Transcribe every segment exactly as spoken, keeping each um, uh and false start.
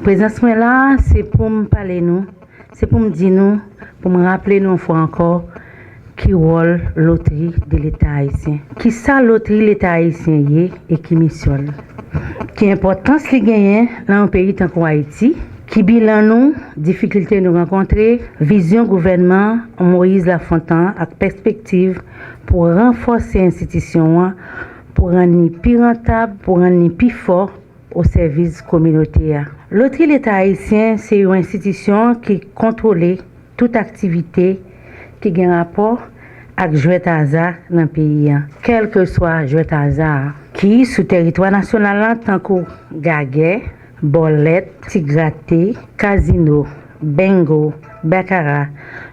Prezans mwen la, se pou m pale nou, se pou m di nou, pou m raple nou yon fwa ankò, ki wòl Lotri de Leta Ayisyen. Kisa Lotri Leta Ayisyen ye e ki misyon l? Ki enpòtans li genyen nan yon peyi tankou Ayiti? Ki bilan nou, difikilte nou rankontre, vizyon gouvènman Moyiz Lafontan ak pèspektiv pou ranfòse enstitisyon an, pou rann li pi rantab, pou rann li pi fò o sèvis kominote a. Lotri Leta Ayisyen se yon enstitisyon ki kontwole tout aktivite ki gen rapò ak jwèt aza nan peyi a, kèlkeswa jwèt aza a, ki sou tèritwa nasyonal la, tankou gagè, bòlèt, ti grate, kazino, bengo, bakara,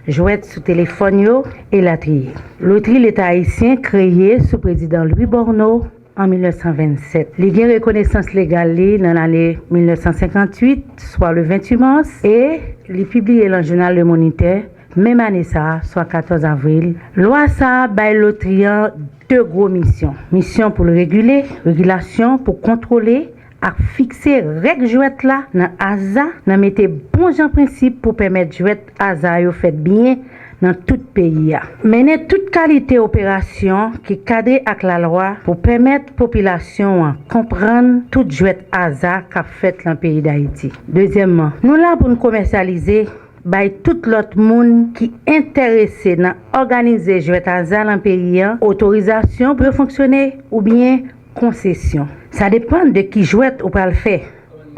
jwèt sou telefòn yo, elatriye. Lotri Leta Ayisyen kreye sou prezidan Louis Borno an mil nèf san vennsèt. Li gen rekonesans legal li nan lane mil nèf san senkantuit, swa le venntuit mas, e li pibliye nan jounal Le Moniteur menm ane sa a, swa katòz avril. Lwa sa a bay lotri an de gwo misyon. Misyon pou l regile, regilasyon pou kontwole ak fikse règ jwèt la nan aza, nan mete bon jan prensip pou pèmèt jwèt aza yo fèt byen nan tout peyi a. Mennen tout kalite operasyon ki kadre ak lalwa pou pèmèt popilasyon an konprann tout jwèt aza k ap fèt nan peyi Dayiti. Dezyèmman, nou la pou n komèsyalize, bay tout lòt moun ki enterese nan òganize jwèt aza nan peyi a otorizasyon pou yo fonksyone oubyen konsesyon. Sa depann de ki jwèt ou pral fè.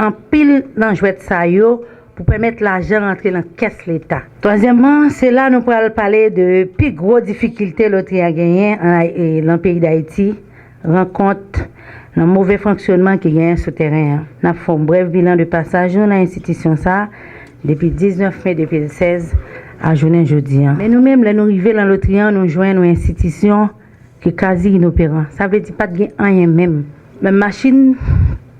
Anpil nan jwèt sa yo pou pèmèt lajan rantre nan kès Leta. Twazyèmman, se la nou pral pale de pi gwo difikilte lotri a genyen an, e, nan peyi Dayiti, rankont nan move fonksyònman ki genyen sou teren an. N ap fè yon brèf bilan de pasaj nou nan enstitisyon sa a depi diznèf me de mil sèz a jounen jodi a. Men nou menm, lè nou rive nan lotri an, nou jwenn yon enstitisyon ki kazi inoperan. Sa vle di pa t gen anyen menm. Menm machin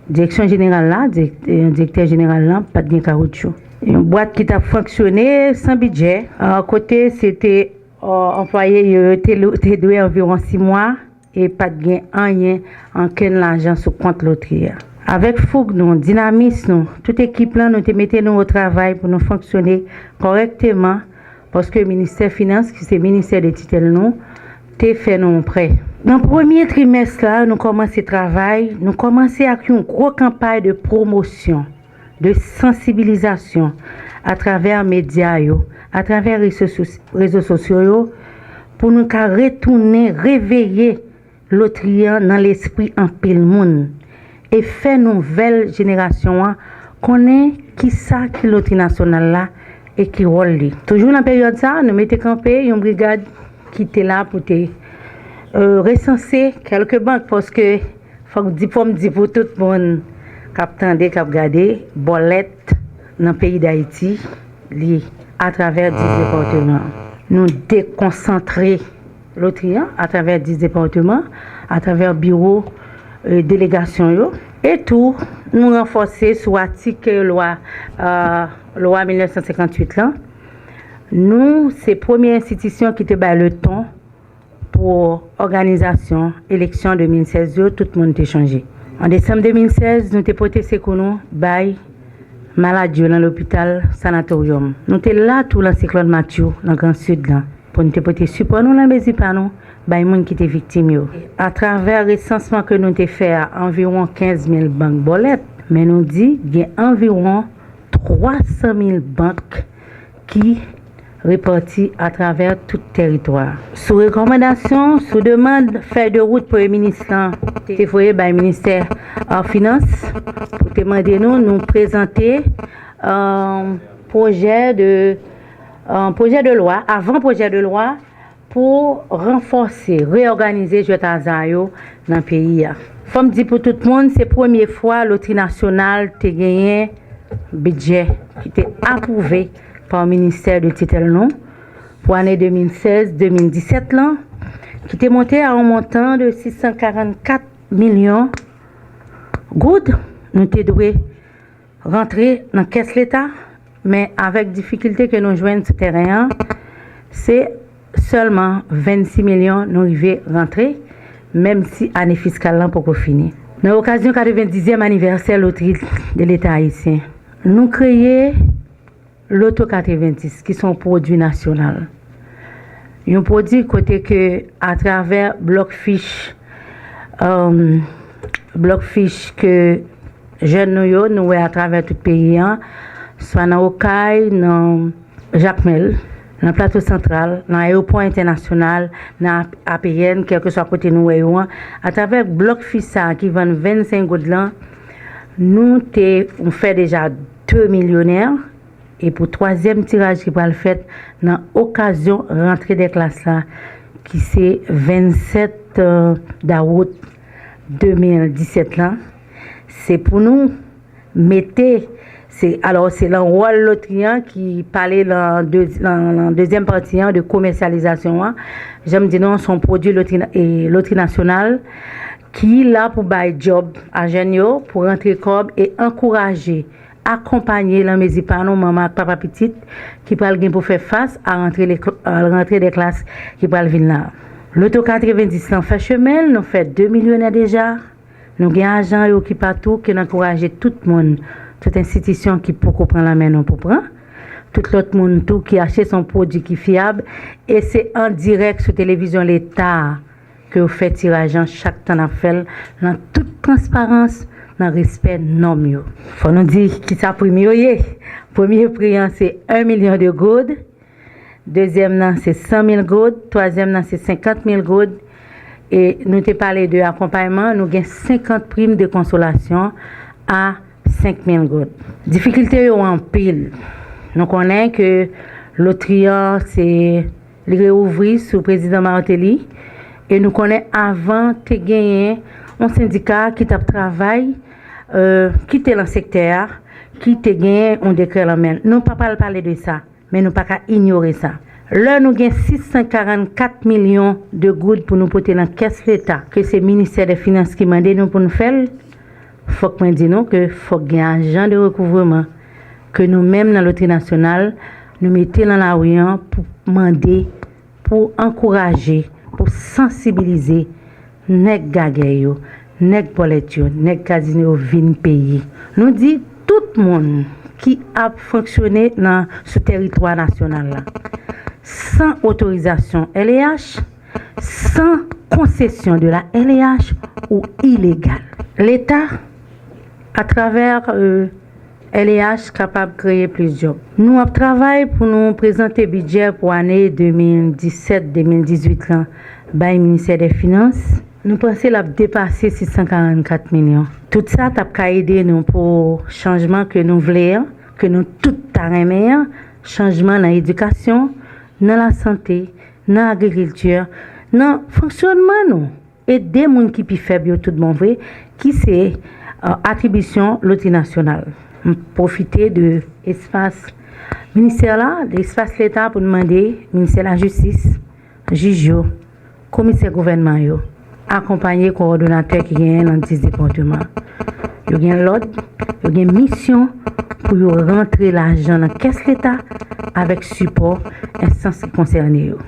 direksyon jeneral la, direk-, eh, direktè jeneral la, pa t gen kawoutchou. Yon bwat ki t ap fonksyone san bidjè, a, kote se te, a, anplwaye yo, yo te lou-, te dwe anviwon sis mwa e pa t gen anyen, ankenn lajan sou kont lotri a. Avèk foug nou, dinamis nou, tout ekip lan, nou te mete nou o travay pou nou fonksyone kòrèkteman, paske ministè finans, ki se ministè de titèl nou, te fè nou yon prè. Nan premye trimès la, nou kòmanse travay, nou kòmanse ak yon gwo kanpay de pwomosyon, de sansibilizasyon atravè medya yo, atravè rezo sos-, rezo sosyo yo, pou nou ka retounen reveye lotri an nan lespri anpil moun e fè nouvèl jenerasyon an konnen kisa ki lotri nasyonal la e ki wòl li. Toujou nan peryòd sa a, nou mete kanpe yon brigad ki te la pou te, e, resanse kèlke bank, paske fòk di, fò m di pou tout moun k ap tande, k ap gade, bòlèt nan peyi Dayiti, li atravè dis depatman. Nou dekonsantre lotri an atravè dis depatman, atravè biwo, e, delegasyon yo. E tou, nou ranfòse sou atik lwa, e, lwa mil nèf san senkantuit lan. Nou, se premye enstitisyon ki te bay le ton pou òganizasyon eleksyon de mil sèz yo, tout moun te chonje. An desanm de mil sèz, nou te pote sekou nou bay malad yo nan lopital sanatoryòm. Nou te la tou nan siklòn Matthew, nan Gran Sid lan, pou n te pote sipò nou nan mezi pa nou bay moun ki te viktim yo. Atravè resansman ke nou te fè a, anviwon kenz mil bank bòlèt, men nou di gen anviwon twa san mil bank ki repati atravè tout tèritwa a. Sou rekòmandasyon, sou demann fèy de wout Premye Minis lan te voye bay Ministè, e, Finans pou te mande nou, nou prezante, e, pwojè de, e, pwojè de lwa, avan pwojè de lwa pou ranfòse, reyòganize jwèt aza yo nan peyi a. Fò m di pou tout moun, se premye fwa Lotri Nasyonal te genyen bidjè ki te apwouve pa ministè de titèl nou pou ane de mil sèz de mil disèt lan, ki te monte a yon montan de sis san karannkat milyon goud. Nou te dwe rantre nan kès Leta, men avèk difikilte ke nou jwenn sou tèren an, se sèlman vennsis milyon nou rive rantre, menm si ane fiskal lan poko fini. Nan okazyon katrevendizyèm anivèsè Lotri de Leta Ayisyen, Nou kreye Loto katrevenndis, ki se yon pwodui nasyonal. Yon pwodui kote ke atravè blòk fich, um, blòk fich ke jèn nou yo, nou wè atravè tout peyi an, swa nan Okay, nan Jakmèl, nan Plato Santral, nan ayewopò entènasyonal, nan A P N, kèlkeswa kote nou wè yo an, atravè blòk fich sa a ki vann vennsenk goud lan, nou te fè deja de milyonè, e pou twazyèm tiraj ki pral fèt nan okazyon rantre dè klas la, ki se vennsèt, euh, dawout de mil disèt lan, se pou nou mete, se, alò, se lan wòl lotri an ki pale lan de-, lan, lan dezyèm pati an de komèsyalizasyon an. Jan m di nou, se yon pwodui lotri, e, lotri nasyonal ki la pou bay djòb a jèn yo, pou rantre kòb e ankouraje, akonpanye lan mezi pa nou, manman ak papa pitit, ki pral gen pou fè fas a rantre, a rantre dè klas ki pral vin la. Loto katrevenndis lan fè chemen l, nou fè de milyonè deja. Nou gen ajan yo ki patou, ke n ankouraje tout moun, tout enstitisyon ki poko pran lanmen nou pou pran. Tout lòt moun tou ki achte, se yon pwodui ki fyab, e se an dirèk sou televizyon Leta a ke yo fè tiraj lan chak tan n ap fè l, lan tout transparans, nan respè nòm yo. Fò nou di kisa pri m yo ye. Premye pri an se yon milyon de goud, dezyèm nan se san mil goud, twazyèm nan se senkant mil goud, e nou te pale de akonpayman, nou gen senkant prim de konsolasyon a senk mil goud. Difikilte yo anpil. Nou konnen ke lotri an se li reouvri sou prezidan Martelly, e nou konnen avan te genyen yon sendika ki t ap travay, euh, ki te lan sektè a, ki te genyen yon dekrè lan men l. Nou pa pral pale de sa, men nou pa ka inyore sa. Lè nou gen sis san karannkat milyon de goud pou nou pote lan kès Leta, ke se ministè dè finans ki mande nou pou nou fè l, fòk mwen di nou ke fòk gen ajan de rekouvreman ke nou menm nan lotri nasyonal, nou mete lan lari an pou mande, pou ankouraje, pou sansibilize nèg gagè yo, nèg bòlèt yo, nèg kazino yo vin peyi. Nou di tout moun ki ap fonksyone nan, sou tèritwa nasyonal la, san otorizasyon L E H, san konsesyon de la L E H ou ilegal. Leta, atravè, euh, L E H kapab kreye plis djòb. Nou ap travay pou nou prezante bidjè pou ane de mil disèt de mil dizuit lan bay Ministè dè Finans. Nou panse l ap depase sis san karannkat milyon. Tout sa t ap ka ede nou pou chanjman ke nou vle an, ke nou tout ta renmen an, chanjman nan edikasyon, nan lasante, nan agrikilti, nan fonksyònman nou. Ede moun ki pi fèb yo tout bon vre, ki se, euh, atribisyon lotri nasyonal. M pwofite de espas ministè la, de espas Leta pou n mande ministè lajistis, jij yo, komisè gouvènman yo, akonpanye kowòdonatè ki genyen nan dis depatman. Yo gen lòd, yo gen misyon pou yo rantre lajan nan kès Leta avèk sipò enstans ki konsène yo.